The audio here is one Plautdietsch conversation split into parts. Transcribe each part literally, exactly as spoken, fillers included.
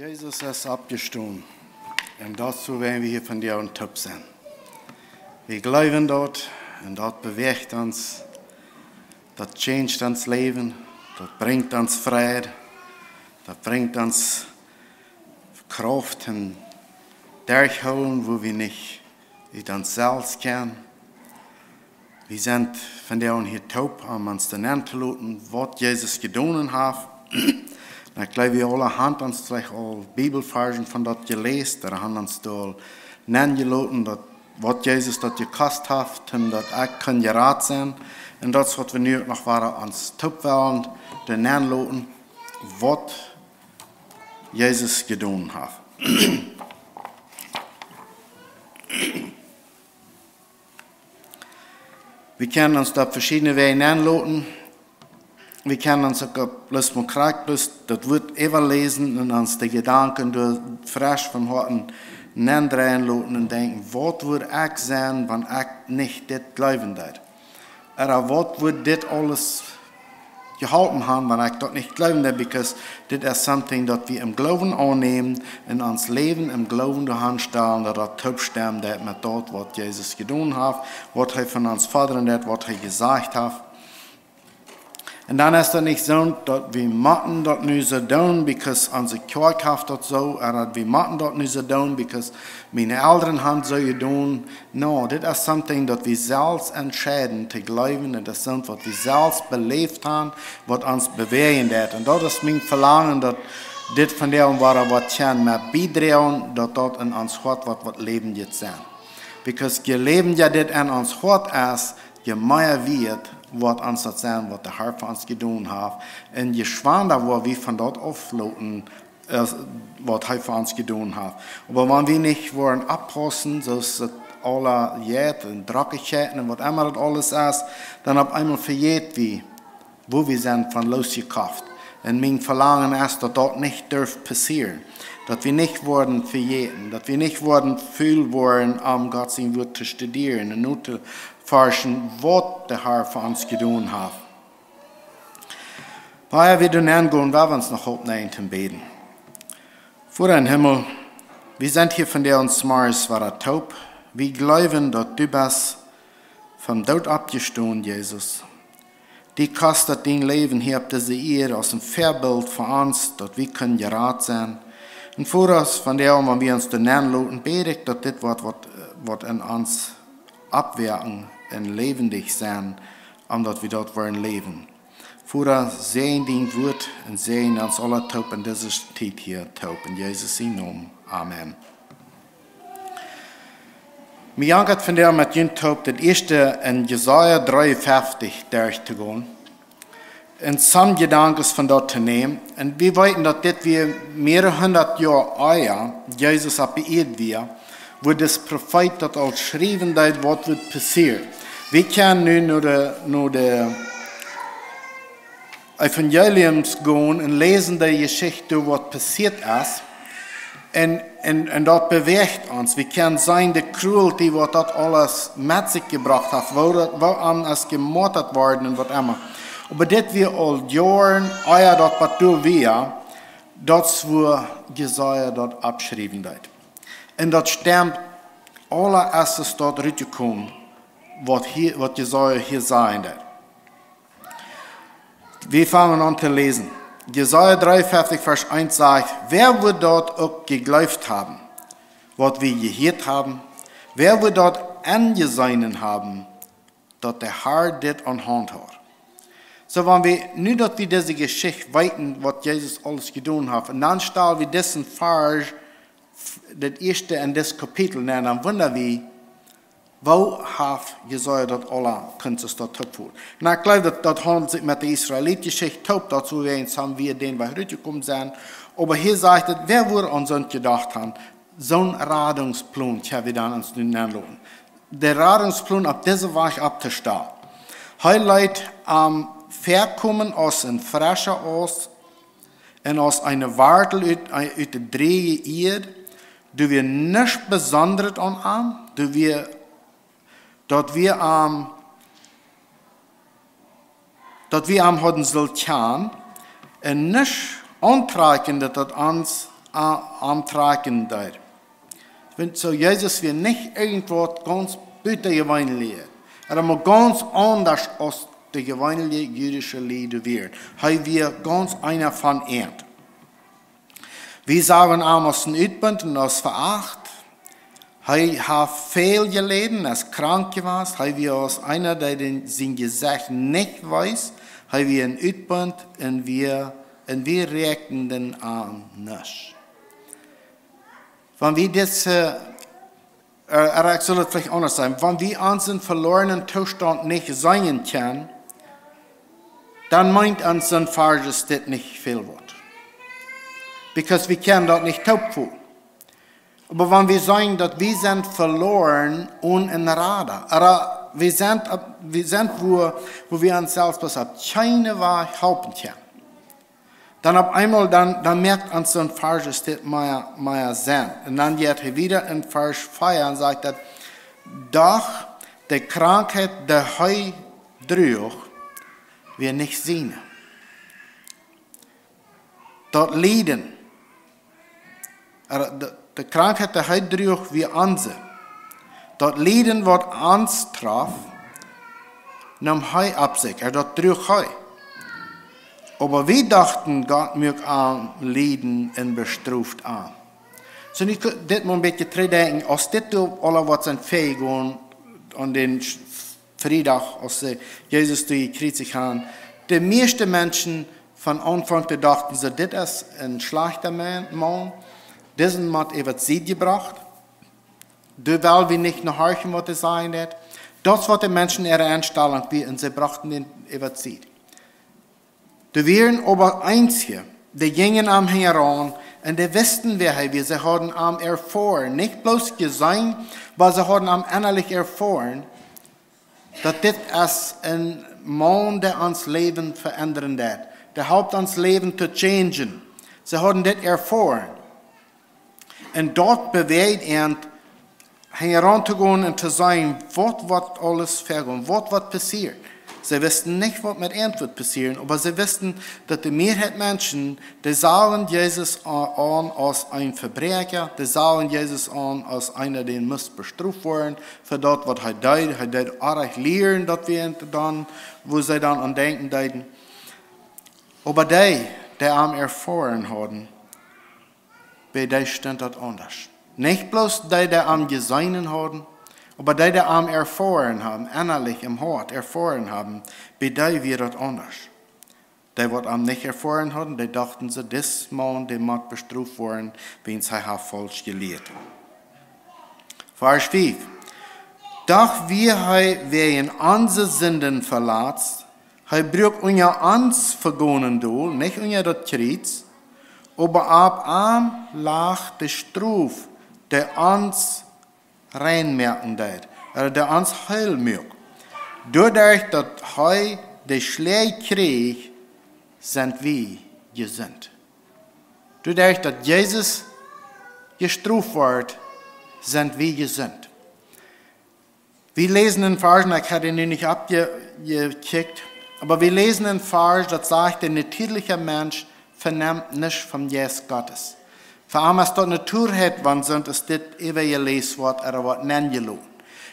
Jesus es oppjestonen. Un daut es wuarom wie hia vondoag toop sent. Wie jleewen daut un daut bewäacht ons. Daut changet ons Läwen. Daut brinjt ons Fräd. Daut brinjt ons Krauft un Derchhoolen, wua wie nich ut ons selfst kjennen. Wie sent vondoag hia toop, om ons to nenn to loten, waut Jesus jedonen haft. Un ekj jleew, wie aule haben ons veleicht aul Bibelvarsch von daut jeläst, ooda haben ons doa nenn jeloten, daut, waut Jesus daut jekost haft, un daut ekj kunn jerat sennen. Un daut es waut wie nu uk noch wieda ons toop wellen, to nenn loten, waut Jesus jedonen haft. Wie kjennen ons daut opp veschiedne Wäaj nenn loten. Wie kjennen ons uk opp bloos mau krakjt bloos daut Wuat äwaläsen un ons de Jedanken doa fresch von Hoaten nendreien loten un denkjen, waut wudd ekj sennen, wan ekj nich dit jleewen deed? Ooda waut wudd dit aules jeholpen haben, wan ekj daut nich jleewen deed? Because dit es something daut wie em Gloowen aunnämen un ons Läwen em Gloowen doaraun stalen, daut daut toop stemmen deit met daut, waut Jesus jedonen haft, waut hee von ons fodren deit, waut hee jesajcht haft. Un dan es daut nich soo, daut wie motten daut nu soo doonen, because onse Kjoakj haft daut soo, ooda daut wie motten daut nu soo doonen, because miene Elren haben soo jedonen. No, dit es something daut wie selfst entscheiden to jleewen. Dit es soont waut wie selfst beläft haben, waut ons bewäajen deit. Un daut es mien Velangen, daut dit vondoag woat waut kjennen met biedroagen, daut daut en ons Hoat woat waut Läwen jeit sennen. Because je läwendja dit en ons Hoat es, je mea wieet woat ons daut sennen, waut de Herr fa ons jedonen haft. Un je schwanda woa wie von daut aufloten, es, waut hee fa ons jedonen haft. Oba wan wie nich woaren oppaussen, soo aus et aula jeit, un Drockigkeiten un waut emma daut aules es, dan opp eemol vejät wie, wua wie sent von losjekoft. Un mien Velangen es, daut daut nich darf passieren. Daut wie nich woaren vejäten, daut wie nich woaren ful woaren, om Gott sien Wuat to studieren un nu to forschen, waut de Herr fa ons jedonen haft. Ea wie doa nenn gonen, well wie ons noch oppnämen toom bäden. Voda em Himmel, wie sent hia vondoag zemorjes wada toop. Wie jleewen, daut du best vom Doot oppjestonen, Jesus. Du kostest dien Läwen hia opp dise Ieed aus een Väabilt fa ons, daut wie kjennen jerat sennen. Un Voda, vondoag, wan wie ons doa nenn loten, bäd ekj, daut dit woat, woat, woat en ons oppwoaken un läwendich sennen, om daut wie daut woaren läwen. Voda, säajen dien Wuat un säajen ons aula toop en dise Tiet hia toop. En Jesus sien Nomen. Amen. Mie jankat vondoag met junt toop daut ieeschte en Jesaja dreeunfeftich derchtogonen. Un some Jedanken von daut to nämen. Un wie weeten, daut dit wia mearere hundat Joa ea Jesus opp de Ieed wia, wua dis Profeet daut aul schriewen deed, waut wudd passieren. Wie kjennen nu no de, no de Evangeliums gonen un läsen de Jeschicht, waut passieet es. Un, un, un daut bewäacht ons. Wie kjennen seenen de cruelty, waut daut aules met sikj jebrocht haft, woo daut, woo am es jemoatat worden un waut emma. Oba dit wia aul Joaren ea daut waut doa wia, daut es wua Jesaja daut oppschriewen deed. Un daut stemt aula, aus et doa rutjekomen, waut hia, waut Jesaja hia sajen deed. Wie fangen aun to läsen. Jesaja dreeunfeftich, Varsch eent sajcht: Wäa wudd daut uk jejleeft haben, waut wie jehieet haben? Wäa wudd daut enjeseenen haben, daut de Herr dit aun Haunt haud? Soo, wan wie nu, daut wie dise Jeschicht weeten, waut Jesus aules jedonen haft, un dan stal wie disen Varsch, daut ieeschte en dit Kapitel, un dan wunda wie, woo haft Jesaja daut aula kunt daut toopfoten? Nu, ekj jleew, daut, daut haft sikj met de Israeliten Jeschicht toop, daut soo wäajen haben wie dän, wua rutjekomen sent. Oba hia sajcht et, wäa wudd aun soont jedocht haben, soon Radungsplan, tja, wie dan ons nu nenn loten. De Radungsplan opp dise Wies opptostalen. Hee leet am väakomen aus een frescha Oast un aus eene Wartel ut, ut de drieeje Ieed. Doa wia nuscht Besondret aun am, doa wia, daut wie am, daut wie am hauden sullen kjanen, un nuscht auntrakjendet, daut ons a-, auntragen deed. Wiels soo Jesus wia nich irjentwaut gaunz butajeweenlichet. Hee wia gaunz aundasch aus de jeweenelje jüdische Lied wieren. Hee wia gaunz eena von an. Wie sagen am aus een Utbunt un aus veacht. Hee haft väl jeläden, es krank jewast. Hee wia aus eena, dee dän, sien Jesecht nich wees. Hee wia een Utbunt un wie, un wie räakjenden am nuscht. Wan wie dit, äh, äh, ekj sull et veleicht aundasch sajen, wan wie onsen veloarnen Toostaunt nich seenen kjennen, dan meent ons soon Varsch dit nich väl waut. Because wie kjennen daut nich toopfoolen. Oba wan wie sajen, daut wie sent veloaren onen een Rada, ooda wie sent, wie sent wua, wua wie ons selfst bloos opp kjeene Wajch halpen kjennen, dan opp eemol, dan, dan moakt ons soon Varsch dit mea, mea Senn. Un dan jeit hee wieda en Varsch vea un sajcht daut: "Doch de Krankheit, dee hee druach, wia nich siene. Daut Lieden, äh, de, de Krankheit, dee hee druach, wia onse. Daut Lieden, waut ons troff, neem hee opp sikj, ooda daut druach hee. Oba wie dochten, Gott muak am lieden un bestroft am." Soo, nu kje-, dit mott een bät trigjdenkjen, aus dit doa aula waut sent väajegonen aun dän Sch-, Friedach, aus see Jesus doa jekjriezicht haben. De mieeschte Menschen von Aunfank, dee dochten see: "Dit es een schlajchta Maun, Maun. Disen mott äwa de Sied jebrocht. Doa well wie nich no horchen, waut hee sajen deit." Daut es waut de Menschen äare Enstalunk wia, un see brochten dän äwa de Sied. Doa wieren oba eenje, dee jinjen am hinjaraun, un dee wisten, wäa hee wia. See hauden am erfoaren. Nich bloos jeseenen, oba see hauden am ennalich erfoaren, daut dit es een Maun, dee ons Läwen veendren deit. Dee halpt ons Läwen to changen. See hauden dit erfoaren. Un daut bewäajd an, hinjaraun to gonen un to seenen, waut woat aules väagonen, waut woat passieren. See wisten nich, waut met an wudd passieren, oba see wisten, daut de Mearheit Menschen, dee sagen Jesus a-, aun aus een Vebräakja, dee sagen Jesus aun aus eena, dee must bestroft woaren fa daut, waut hee deed. Hee deed oajch lieren, daut wia dan, wua see dan aun denkjen deeden. Oba dee, dee am erfoaren hauden, bie dee stunt daut aundasch. Nich bloos dee, dee am jeseenen hauden, oba dee, dee am erfoaren haben, ennalich em Hoat erfoaren haben, bie dee wia daut aundasch. Dee, waut am nich erfoaren hauden, dee dochten see: "Dis Maun, dee mott bestroft woaren, wiels hee haft faulsch jelieet." Varsch fief. "Doch wia hee wäajen onse Sinden veletzt, hee bruak unja ons vegonen dol", nich unja daut Kjriez, "oba opp am lach de Strof, dee ons rein moaken deed, ooda dee ons heel muak. Doaderch, daut hee de Schläaj kjrieech, sent wie jesunt." Doaderch, daut Jesus jestroft wort, sent wie jesunt. Wie läsen een Varsch, un ekj hab dän nu nich aufje-, jekjikjt, oba wie läsen een Varsch, daut sajcht: "De natieelja Mensch venemt nuscht vom Jeist Gottes." Fa am es daut Natua, wan soont aus dit äwajeläst woat ooda woat nenjeloten.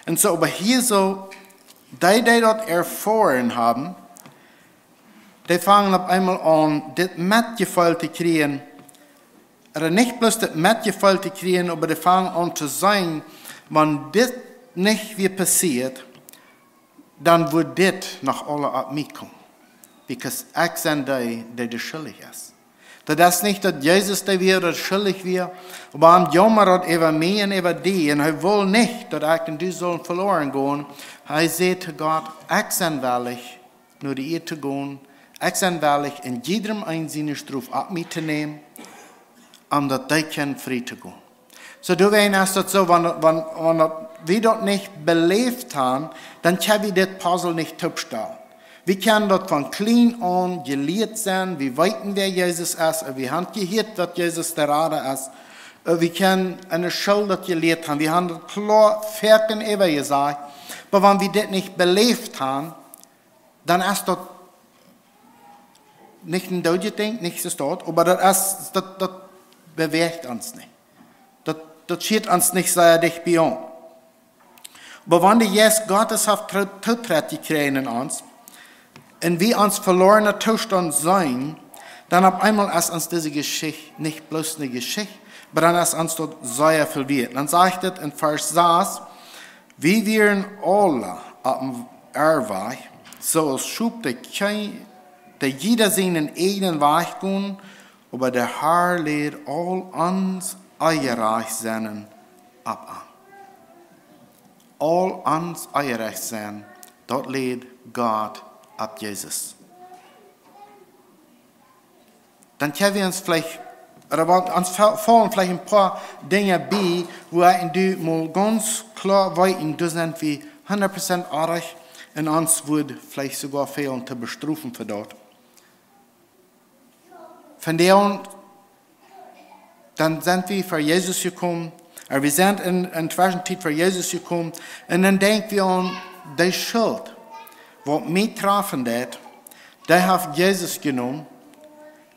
Un soo, oba hia soo, dee, dee daut erfoaren haben, dee fangen opp eemol aun, dit Metjefeel to kjrieen, ooda nich bloos dit Metjefeel to kjrieen, oba dee fangen aun to sajen: "Wan dit nich wia passieet, dan wudd dit noch aules opp mie komen. Because ekj sie dee, dee, dee schuldich es." Daut es nich, daut Jesus dee wia, dee schuldich wia, oba am jaumad daut äwa mie un äwa die. Un hee wull nich, daut ekj un du sullen veloaren gonen. Hee säd to Gott: "Ekj sie wellich, no de Ieed to gonen. Ekj sie wellich, en jiedrem eenen siene Strof opp mie to nämen, om daut dee kjennen frie to gonen." Soo, doawäajen es daut soo, wan, wan, wan daut, wie daut nich beläft haben, dan kjenn wie dit Puzzle nich toopstalen. Wie kjennen daut von kjlien aun jelieet sennen, wie weeten, wäa Jesus es, un wie haben jehieet, daut Jesus de Rada es. Un wie kjennen enne School daut jelieet haben, wie haben daut kloa foaken äwajesajcht. Oba wan wie dit nich beläft haben, dan es daut nich een doodet Dinkj, nich soo daut, oba daut es, daut, daut, bewäacht ons nich. Daut, daut schieet ons nich sea dicht bie aun. Oba wan de Jeist Gottes haft Too-, Tootrett jekjräajen en ons, un wie ons veloarna Toostaunt seenen, dan opp eemol es ons dise Jeschicht nich bloos eene Jeschicht, oba dan es ons daut sea väl wieet. Dan sajcht et en Varsch sas: "Wie wieren aula opp dän Errwajch, soo aus Schop, dee kjeen-, dee jieda sienen eejnen Wajch gonn, oba de Har läd aul ons Onjerajchtsennen opp am." Aul ons Onjerajchtsennen, daut läd Gott opp Jesus. Dan kjenn wie ons veleicht, ooda waut ons fa-, faulen veleicht een poa Dinja bie, wua ekj un du mol gaunz kloa weeten, doa sent wie hundat Prozent oajch, un ons wudd veleicht soogoa fälen to bestrofen fa daut. Von doa aun, dan sent wie ver Jesus jekomen, ooda wie sent en, en Tweschentiet ver Jesus jekomen, un dan denkj wie aun de Schult, waut mie trafen deed, dee haft Jesus jenomen,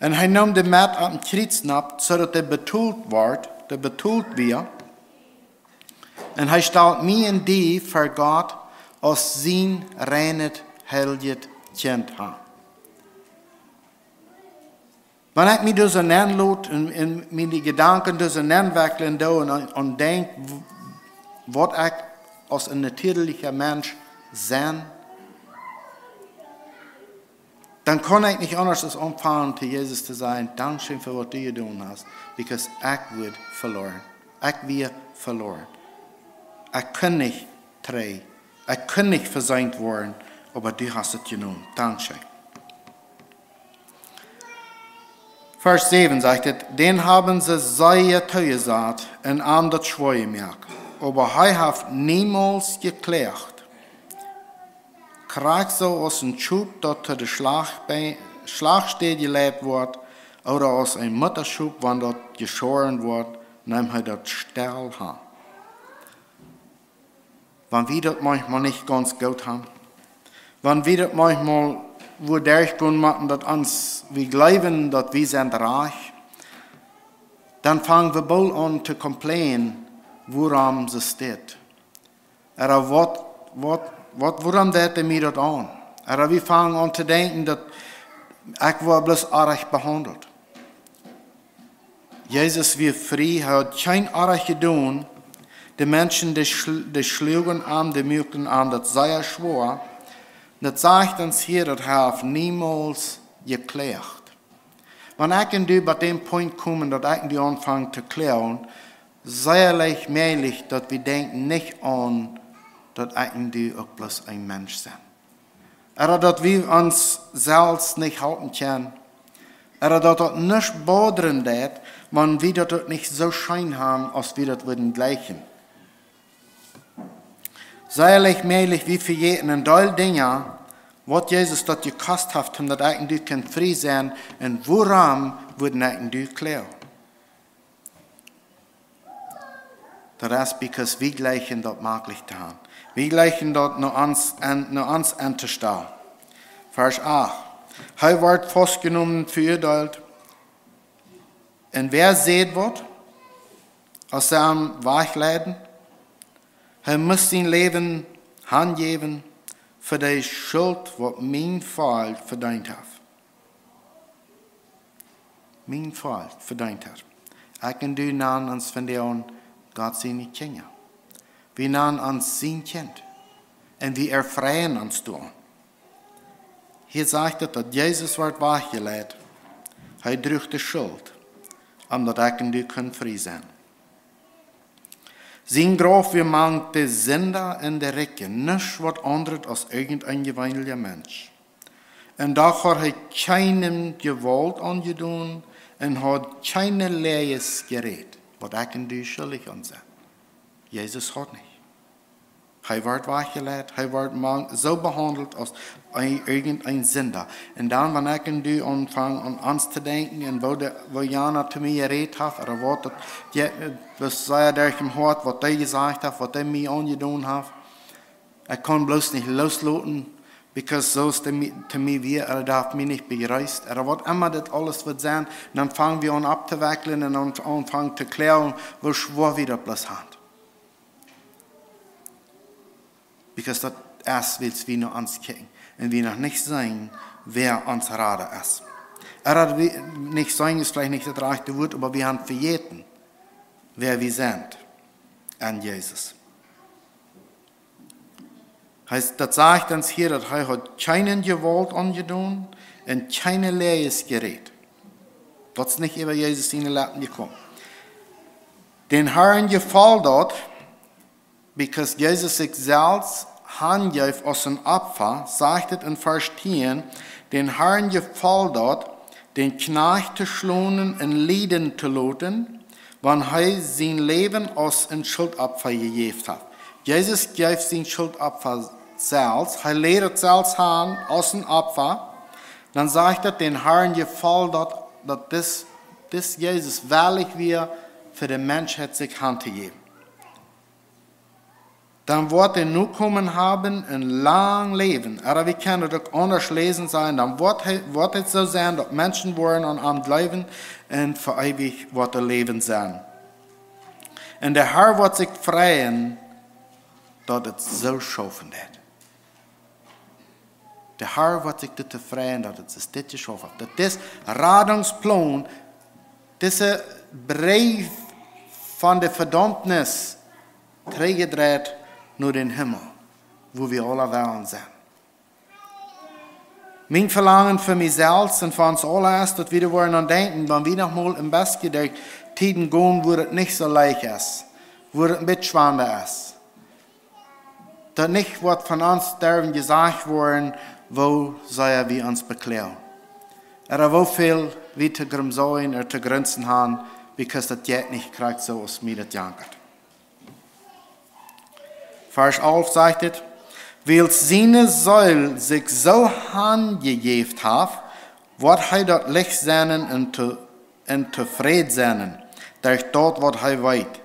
un hee neem dee met opp dän Kjriez nopp, soo daut dee betolt wort, dee betolt wia. Un hee stalt mie un die ver Gott aus sien reinet, heiljet Kjint aun. Wan ekj mie doa soo nenlot un, un miene Jedanken doa soo nenwekjlen doo un, un denkj, w-, waut ekj aus een natieelicha Mensch sie, dan kaun ekj nich aundasch aus aunfangen to Jesus to sajen: "Dankscheen fa waut du jedonen hast, because ekj wia veloaren. Ekj wia veloaren. Ekj kunn nich trigj. Ekj kunn nich vesient woaren, oba du hast et jenomen. Dankscheen." Varsch säwen sajcht et: "Dän haben see sea toojesat un am daut schwoa jemoakt. Oba hee haft niemols jekloagt. Krakjt soo aus een Schop, daut to de Schlachtbe-, Schlachtstäd jeleit woat, ooda aus een Muttaschop, wan daut jeschoaren woat, nemt hee daut stell aun." Wan wie daut maunchmol nich gaunz goot haben, wan wie daut maunchmol wua derchgonen motten, daut ons, wie jleewen, daut wie sent rajcht, dan fangen wie boolt aun to complainen, wuarom soo steit. Ooda waut, waut, waut, wuarom deit hee mie daut aun? Ooda wie fangen aun to denkjen, daut ekj woa bloos oajch behaundelt. Jesus wia frie, hee haud kjeen Onrajcht jedonen. De Menschen, dee schl-, dee schluagen am, dee muaken am daut sea schwoa. Daut sajcht ons hia, daut hee haft niemols jekloagt. Wan ekj un du bie dän Punkt komen, daut ekj un du aunfangen to kloagen, sea leicht mäajlich, daut wie denkjen nich aun, daut ekj un du uk bloos een Mensch sent. Ooda daut wie ons selfst nich halpen kjennen. Ooda daut daut nich bodren deit, wan wie daut uk nich soo scheen haben, aus wie daut wudden jleichen. Sea leicht mäajlich, wie vejäten een Deel Dinja, waut Jesus daut jekost haft, om daut ekj un du kunnen frie sennen, un wuarom wudden ekj un du kloagen. Daut es, because wie jleichen daut maklich to haben. Wie jleichen daut no ons en, no ons entostalen. Varsch acht. Hee wort faustjenomen, veuadeelt. Un wäa säd waut, aus see am wajchleiden? Hee must sien Läwen hanjäwen fa de Schult, waut mien Volkj vedeent haft. Mien Volkj vedeent haft. Ekj un du nanen ons vondoag Gott siene Kjinja. Wie nanen ons sien Kjint. Un wie erfreien ons doaraun. Hia sajcht et, daut Jesus wort wajchjeleit. Hee druach de Schult, om daut ekj un du kunnen frie sennen. Sien Grauf wia mank de Sinda un de Rikje, nuscht waut aundret aus irjent een jeweenlicha Mensch. Un doch haud hee kjeenem Jewault aunjedonen un haud kjeene Läajes jerät, waut ekj un du schuldich aun sent. Jesus haud nich. Hee wort wajchjeleit, hee wort mank, soo behaundelt aus een, irjent een Sinda. Un dan, wan ekj un du aunfangen aun ons to denkjen un woo de, woo jana to mie jerät haft, ooda waut daut, je, daut sea derch em Hoat, waut dee jesajcht haft, waut dee mie aunjedonen haft, ekj kaun bloos nich loosloten, Because soo aus dee mie, to mie wia, ooda dee haft mie nich bejreest, ooda waut emma dit aules woat sennen, dan fang wie aun auftowecklen un aun, aunfangen to kloagen, woo schwoa wie daut bloos haben. Because daut es, wiels wie no ons kjikjen un wie noch nich seenen, wäa ons Rada es. Ooda wie nich seenen es veleicht nich daut rajchte Wuat, oba wie haben vejäten, wäa wie sent en Jesus. Hee, daut sajcht ons hia, daut hee haud kjeene Jewault aunjedonen un kjeene Läajes jerät. Daut es nich äwa Jesus siene Leppen jekomen. Dän Harn jefoll daut, because Jesus sikj selfst hanjeef aus een Opfa, sajcht et en Varsch tieen, dän Harn jefoll daut, dän Kjnajcht to schlonen un lieden to loten, wan hee sien Läwen aus een Schultopfa jejäft haft. Jesus jeef sien Schultopfa selfst, hee leet et selfst han aus een Opfa. Dan sajcht et, dän Harn jefoll daut, daut dis, dis Jesus wellich wia, fa de Menschheit sikj hantojäwen. Dan woat hee nu komen haben een lang Läwen. Ooda wie kjennen et uk aundasch läsen, sajen, dan woat hee, woat et soo sennen, daut Menschen woaren aun am jleewen un fa eewich woat hee läwen sennen. Un de Har woat sikj freien, daut et soo schaufen deit. De Har woat sikj doaräwa freien, daut et dit jeschauft haft. Daut dis Radungsplan, dise Breef von de Vedaumnis, trigjjedreit no dän Himmel, wua wie aula wellen sennen. Mien Velangen fa mie selfst un fa ons aula es, daut wie doa woaren aun denkjen, wan wie noch mol een bät derch Tieden gonen, wua et nich soo leicht es, wua et een bät schwanda es. Daut nich woat von ons derwen jesajcht woaren, woo sea wie ons bekloagen. Ooda woo väl wie to grumsajen ooda to grunzen haben, because daut jeit nich krakjt soo aus mie daut jankat. Varsch alf sajcht et, wiels siene Seel sikj soo hanjejäft haft, woat hee daut leicht sennen un to, un tofräd sennen, derch daut waut hee weet,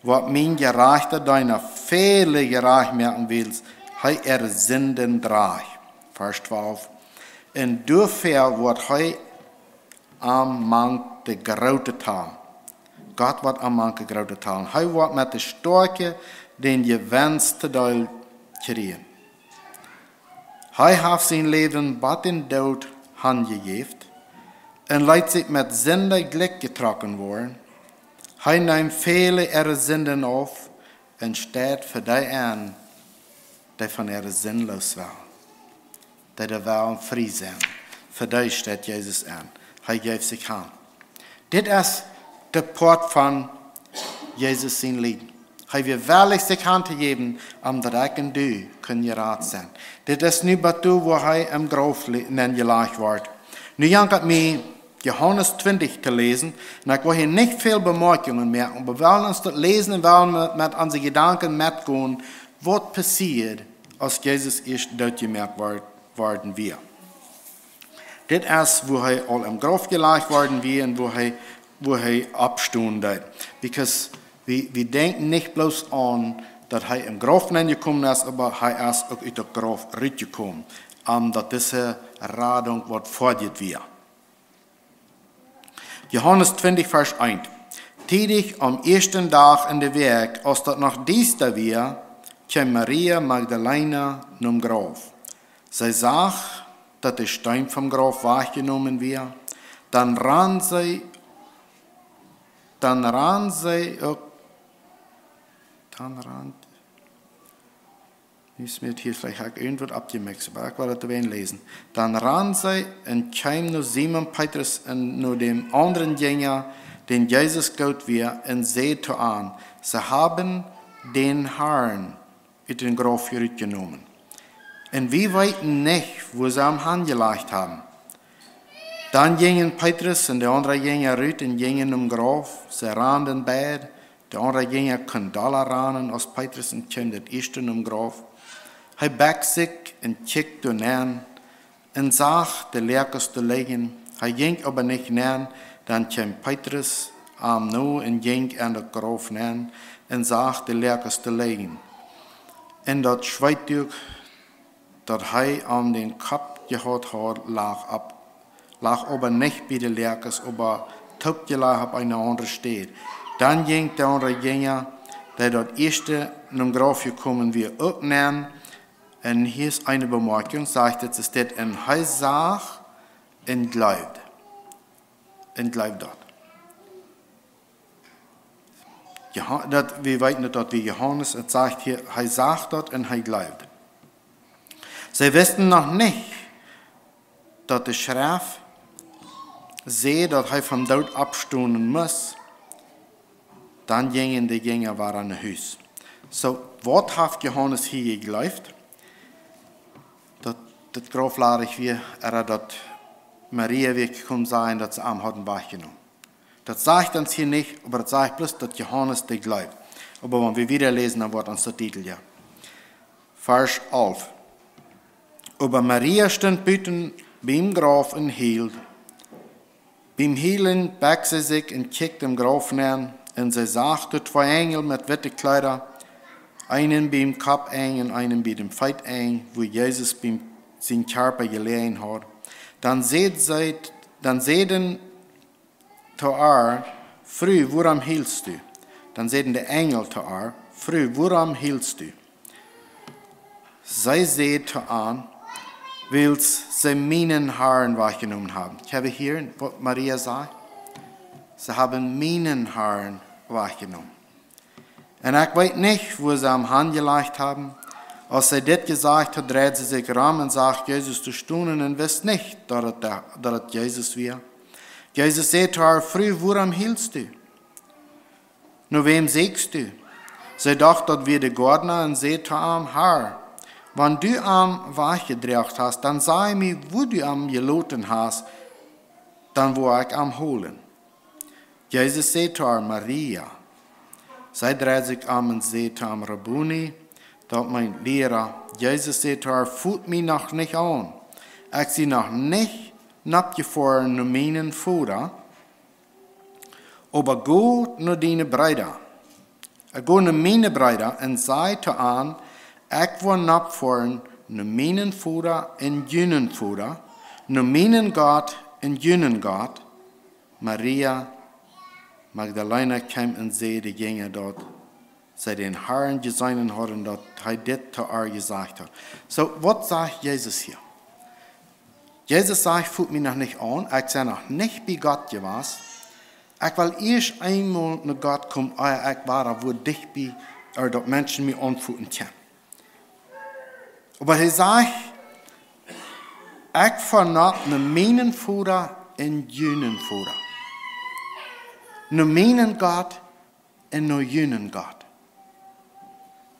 waut mien jerajchta Deena väle jerajcht moaken, wiels hee äare Sinden drajcht. Varsch twalf. Un doafäa woat hee am mank de Groote talen. Gott woat am mank de Groote talen. Hee woat met de Stoakje dän Jewenst to deel kjrieen. Hee haft sien Läwen bat dän Doot hanjejäft un leet sikj met Sinda jlikj jetrocken woaren. Hee neem väle äare Sinden auf un steit fa dee aun, dee von äare Sind loos wellen. Dee doa wellen frie sennen. Fa dee steit Jesus aun. Hee jeef sikj han. Dit es de Poat von Jesus sien Lieden. Hee wia wellich sikj han to jäwen, om daut ekj un du kunnen jerat sennen. Dit es nu bat doa, wua hee em Grauf le-, nenjelajcht woat. Nu jankat mie Johanes twintich to läsen, un ekj well hia nich väl Bemoakjungen moaken, oba wie wellen ons daut läsen un wellen met, met onse Jedanken metgonen, waut passieed, aus Jesus ieescht dootjemoakt wor-, worden wia. Dit es, wua hee aul em Grauf jelajcht worden wia un wua hee, wua hee oppstonen deed. Because wie, wie denkjen nich bloos aun, daut hee em Grauf nenjekomen es, oba hee es uk ut daut Grauf rutjekomen, om daut dise Radunk waut foadich wia. Johanes twintich, Varsch eent. Tiedich aum ieeschten Dach en de Wäakj, aus daut noch diesta wia, kjeem Maria Magdalena nom Grauf. See sach, daut de Steen vom Grauf wajchjenomen wia. Dan rand see, dan rand see uk, dan rand, nu es mie hia veleicht, hab ekj irjentwaut aufjemikst, oba ekj well daut ewent läsen. Dan rand see un kjeem no Simon Petrus un no dän aundren Jinja, dän Jesus goot wia, un säd to an: "See haben dän Harn ut dän Grauf rutjenomen. Un wie weeten nich, wua see am hanjelajcht haben." Dan jinjen Petrus un de aundre Jinja rut un jinjen nom Grauf. See randen beid. De aundre Jinja kunn dolla ranen aus Petrus un kjeem daut ieeschte nom Grauf. Hee bekjt sikj un kjikjt doa nenn un sach de Läakjes doa lijen. Hee jinkj oba nich nenn, dan kjeem Petrus am no un jinkj en daut Grauf nenn un sach de Läakjes doa lijen. Un daut Schweetduak daut hee aun dän Kopp jehaut haud, lach opp, lach oba nich bie de Loaken, oba toopjelajcht opp eene aundre Städ. Dan jinkj de aundre Jinja, dee daut ieeschte nom Grauf jekomen wia, uk nenn. Un hia es eene Bemoakjunk, sajcht et, es dit: Un hee sach un jleewd. Un jleewd daut. Joha-, daut, wie weeten daut, daut wia Johanes, et sajcht hia, hee sach daut un hee jleewd. See wisten noch nich, daut de Schreft säd, daut hee vom Doot oppstonen must. Dan jinjen de Jinja wada no Hus. Soo, waut haft Johanes hia jejleeft? Daut daut Grauf ladich wia, ea daut Maria wia jekomen sajen, daut see am hauden wajchjenomen. Daut sajcht ons hia nich, oba daut sajcht bloos, daut Johanes daut jleewd. Oba wan wie wieda läsen, dan woat ons daut dietlich. Varsch alf. Oba Maria stunt buten biem Grauf un hield. Biem Hielen bekjt see sikj un kjikjt em Grauf nenn, un see sach doa twee Enjel met witte Kjleeda, eenen biem Koppenj un eenen bie däm Feetenj, wua Jesus bie sien Kjarpa jeläajen haud. Dan säd see, dan säden to ar: Fru, wuarom hielst du? Dan säden de Enjel to ar: Fru, wuarom hielst du? See säd to an: Wiels see mienen Harn wajchjenomen haben. Kjenn wie hieren, waut Maria sajcht? See haben mienen Harn wajchjenomen. Un ekj weet nich, wua see am hanjelajcht haben. Aus see dit jesajcht haud, dreid see sikj rom un sach Jesus doa stonen un wist nich, daut et, daut et Jesus wia. Jesus säd to ar: Fru, wuarom hielst du? No wäm sieekjst du? See docht, daut wia de Goadna, un säd to am: Har, wan du am wajchjedroagen hast, dan saj mie, wua du am jeloten hast, dan woa ekj am holen. Jesus säd to ar: Maria. See dreid sikj om un säd to am: Rabbuni, daut meent Liera. Jesus säd to ar: Fot mie noch nich aun. Ekj sie noch nich noppjefoaren no mienen Voda, oba go no diene Breeda. Go no miene Breeda un saj to an: Ekj woa noppfoaren no mienen Voda un junen Voda, no mienen Gott un junen Gott. Maria Magdalena kjeem un säd de Jinja, daut see dän Harn jeseenen hauden, daut hee dit to ar jesajcht haud. Soo, waut sajcht Jesus hia? Jesus sajcht: Fot mie noch nich aun, ekj sie noch nich bie Gott jewast. Ekj well ieescht eemol no Gott komen, ea ekj wada wua dicht bie, ea daut Menschen mie aunfoten kjennen. Oba hee sajcht: Ekj foa nopp no mienen Voda un junen Voda, no mienen Gott un no junen Gott.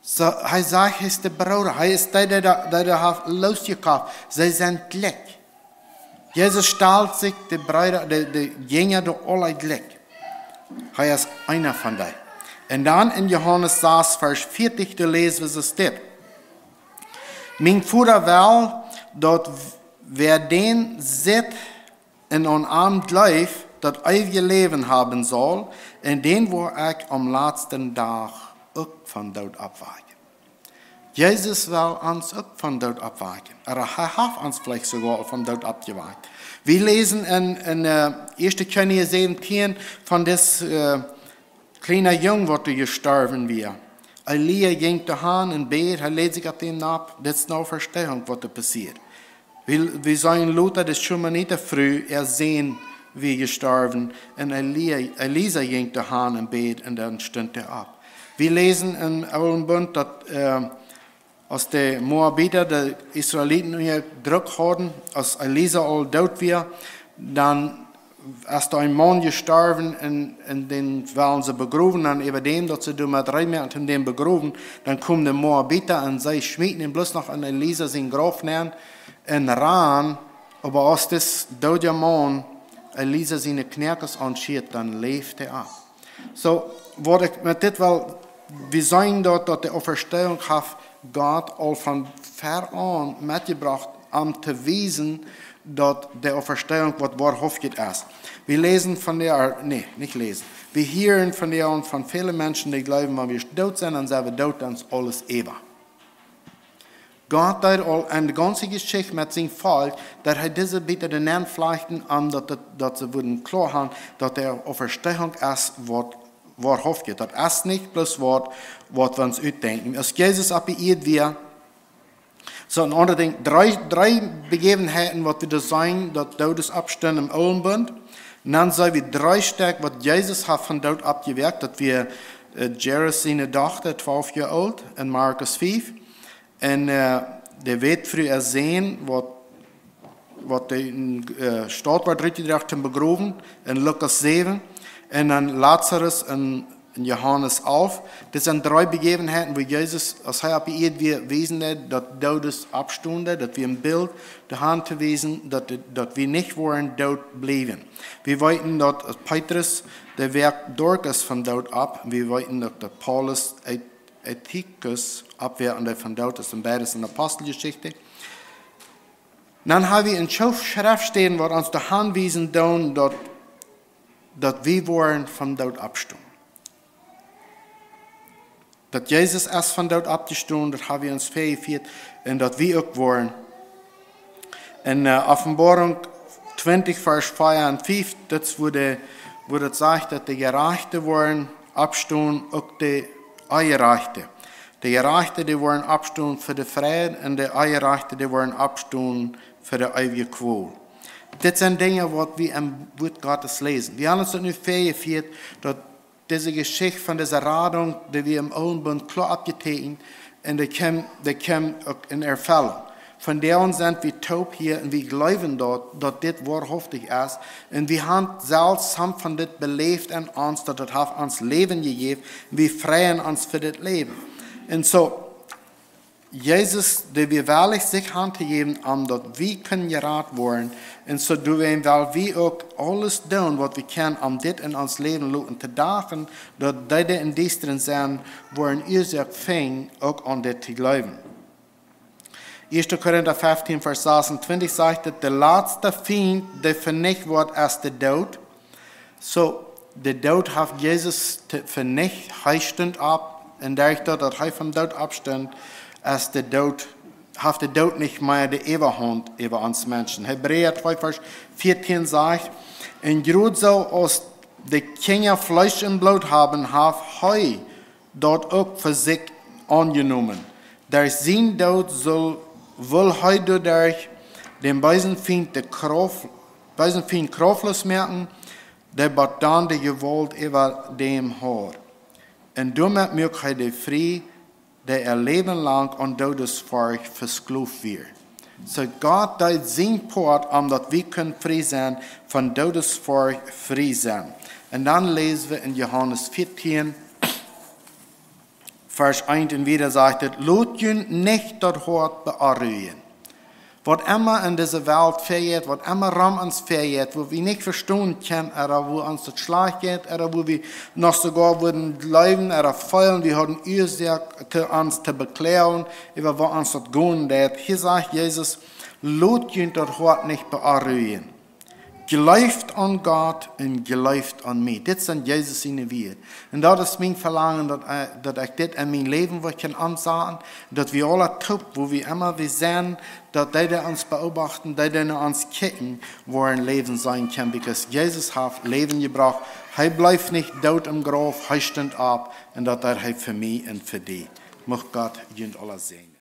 Soo, hee sajcht, hee es de Brooda. Hee es dee, dee, dee, dee haft losjekoft. See sent jlikj. Jesus stalt sikj de Breeda, de, de Jinja doa aula jlikj. Hee es eena von dee. Un dan en Johanes sas, Varsch vieetich, doa läs wie dit: Mien Voda well, daut wäa dän sitt un aun am jleeft, daut eewje Läwen haben saul, un dän woa ekj aum latsten Dach uk vom Doot oppwakjen. Jesus well ons uk vom Doot oppwakjen. Ooda hee haft ons veleicht soogoa vom Doot oppjewakt. Wie läsen en, en, äh, ieeschte Kjennichs säwentieen von dis, äh, kjliena Jung, waut doa jestorwen wia. Elia jinkj doa han un bäd, hee läd sikj opp dän nopp, dit es ne Auferstehung, waut doa passieet. Wie, wie seenen lota de Schunamitafru, äa Sän wia jestorwen, un Elia, Elisa jinkj doa han un bäd, un dan stunt hee opp. Wie läsen em Oolen Bunt, daut, äh, aus de Moabita de Israeliten unja Druck hauden, aus Elisa aul doot wia, dan es doa een Maun jestorwen un, un dän wellen see begrowen, un äwa däm, daut see doa met rein moaken un dän begrowen, dan komen de Moabita un see schmieten am bloos noch en Elisa sien Grauf nenn un rannen, oba aus dis doodja Maun Elisa siene Knoakes aunschieet, dan läft hee opp. Soo, waut ekj met dit well, wie seenen daut, daut de Auferstehung haft Gott aul von ver aun metjebrocht, om to wiesen, daut de Auferstehung waut woarhauftjet es. Wie läsen von de, nä, nich läsen. Wie hieren von de, von väle Menschen, dee jleewen, wan wie doot sent, dan sent wie doot, dan es aules äwa. Gott deed aul en de gaunze Jeschicht met sien Volkj, daut hee dise Bieed doa nenn flajcht, om daut, daut, daut see wudden kloa haben, daut de Auferstehung es waut woarhauftich. Daut es nich bloos waut, waut wie ons utdenkjen. Aus Jesus opp de Ieed wia, soo een aundret Dinkj, dree, dree Bejäwenheiten, waut wie doa seenen, daut Doodes oppstunden em oolen Bunt. Un dan seenen wie dree Stekj, waut Jesus haft vom Doot oppjewakjt, daut wia, äh, Jairus siene Dochta, twalf Joa oolt, en Markus fief. Un, äh, de Wätfru äa Sän, waut, waut de, äh, Staut wort rutjedroagen toom begrowen, en Lukas säwen. Un dan Lazarus en, en Johanes alf. Dit sent dree Bejäwenheiten, wua Jesus, aus hee opp de Ieed wia, wiest, daut Doodes oppstunden, daut wia een Bilt, doaraun to wiesen, daut, daut wie nich woaren doot bliewen. Wie weeten, daut Petrus, dee wia doa es vom Doot opp. Wie weeten, daut, daut Paulus, Eu-, Eutychus, oppwakjt von doot, es een beides en Aposteljeschicht. Dan haben wie een Schoof Schreftstäden, waut ons doaraun wiesen doonen, daut, daut wie woaren vom Doot oppstonen. Daut Jesus es vom Doot oppjestonen, daut haben wie ons väajefieet, un daut wie uk woaren. En, äh, Openboarunk twintich, Varsch vea un fief, daut es, wua de, wua daut sajcht, daut de Jerajchte woaren oppstonen, uk de Onjerajchte. De Jerajchte, dee woaren oppstonen fa de Fräd, un de Onjerajchte, dee woaren oppstonen fa de eewje Kwoal. Dit sent Dinja, waut wie em Wuat Gottes läsen. Wie haben ons daut nu väajefieet, daut dise Jeschicht von dise Radunk, dee wia em oolen Bunt kloa oppjeteekjent, un dee kjeem, dee kjeem uk en Erfellunk. Vondoag sent wie toop hia un wie jleewen daut, daut dit woarhauftich es. Un wie haben selfst some von dit beläft en ons, daut daut haft ons Läwen jejäft. Un wie freien ons fa dit Läwen. Un soo, Jesus, dee wia wellich sikj hantojäwen, om daut wie kunnen jerat woaren. Un soo doo wie, well wie uk aules doonen, waut wie kjennen, om dit en ons Läwen loten to doagen, daut dee, dee em Diestren sent, woaren Uasoak finjen, uk aun dit to jleewen. Ieeschte Korinta feftieen, Varsch sasuntwintich sajcht, daut de latste Fient, dee venicht woat, es de Doot. Soo, de Doot haft Jesus te-, venicht, hee stunt opp, un derch daut, daut hee vom Doot oppstunt, es de Doot, haft de Doot nich mea de Äwahaunt äwa ons Menschen. Hebräa twee, Varsch vieetieen sajcht, un krakjt soo aus de Kjinja Fleesch un Bloot haben, haft hee daut uk fa sikj aunjenomen. Derch sienen Doot saul, well hee doaderch dän beesen Fient de Krauft, beesen Fient krauftloos moaken, dee bat dan de Jewault äwa däm haud. Un doamet muak hee dee frie, dee äa Läwen lang aun Doodesforcht vesklowt wieren. Soo Gott deed sien Poat, om daut wie kunnen frie sennen, von Doodesforcht frie sennen. Un dan läsen wie en Johanes vieetieen, Varsch eent un wieda sajcht et: "Lot junt nich daut Hoat beonrujen." Waut emma en dise Welt vejeit, waut emma rom ons vejeit, wua wie nich vestonen kjennen, ooda wua ons daut schlajcht jeit, ooda wua wie noch soogoa wudden jleewen ooda feelen, wie hauden Uasoak to ons to bekloagen äwa woo ons daut gonen deit. Hia sajcht Jesus: "Lot junt daut Hoat nich beonrujen. Jleeft aun Gott un jleeft aun mie." Dit sent Jesus siene Wieed. Un daut es mien Velangen, daut, äh, daut ekj dit en mien Läwen woa kjennen omsaten, daut wie aula toop, wua wie emma wie sent, daut dee, dee ons beobachten, dee, dee no ons kjikjen, woaren Läwen seenen kjennen, because Jesus haft Läwen jebrocht. Hee bleef nich doot em Grauf, hee stunt opp, un daut deed hee fa mie un fa die. Mucht Gott junt aula säajnen.